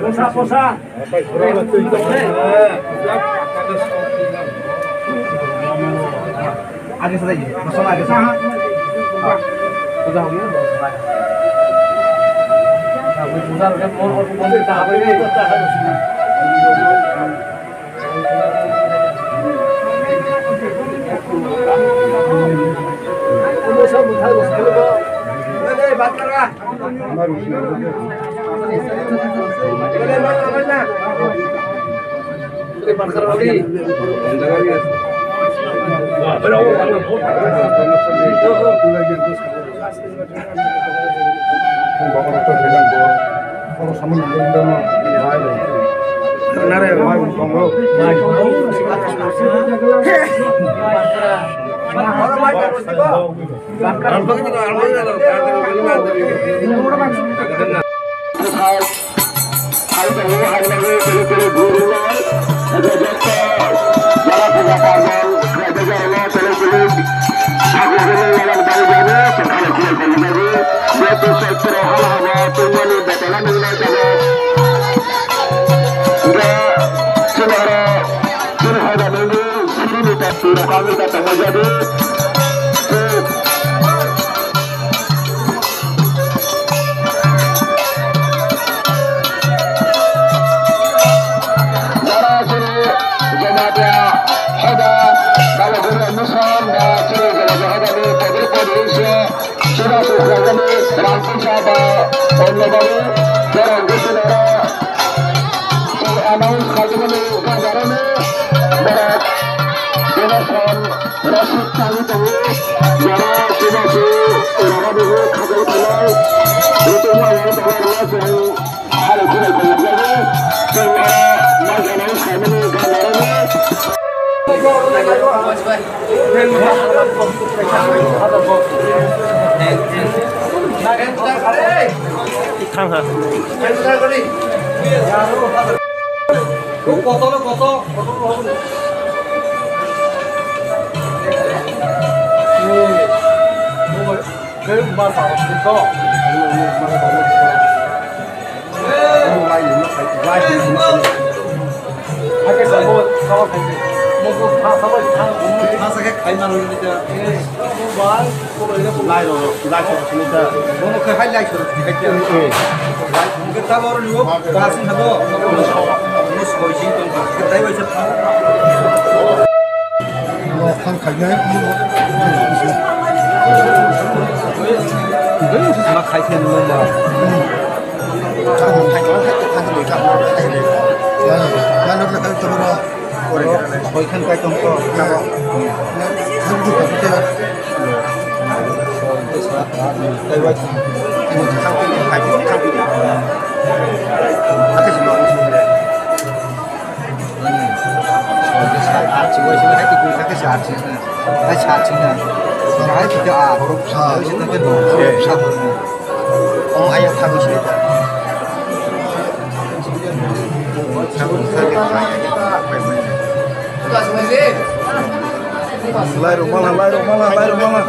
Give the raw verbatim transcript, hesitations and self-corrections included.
Posa, posa. Age se jai, bosong age se. Puja hogi, bosong age. Puja hogi, mon, mon, mon, Jara chini Jamatia hoda, Baba Guru Mission, ba chini Jamatia hoda ni pagri pagri se, chini su khlaijaknai rang puisa ba onno babu, borok gusina ra, chini announce khaijak nai gajarani, borok donation, Rasit tangwi tongo, jora chubachu, rara nugwi khajagwi tongnai, rwtwma wng tongnai rwya chwng, hano khwnai kongkhlaiwi, chwng oro mai gana wng saimani gana rwdi. Thang ha. Lai rok, lai rok sini ta. Bono khe hai lai rok sini ta. Lai sini ta bor lu, ta sini ta bo. Bono soi sini tong ta. Khe tai bai sa ta. Khang khai nai. Ma khai khe nung ma. Khang khai khai khai khai khai khai khai. Lai rok khai ta bor. Hoi khan kai tong ko nabo. Lai rok mala, lai rok mala, lai rok mala.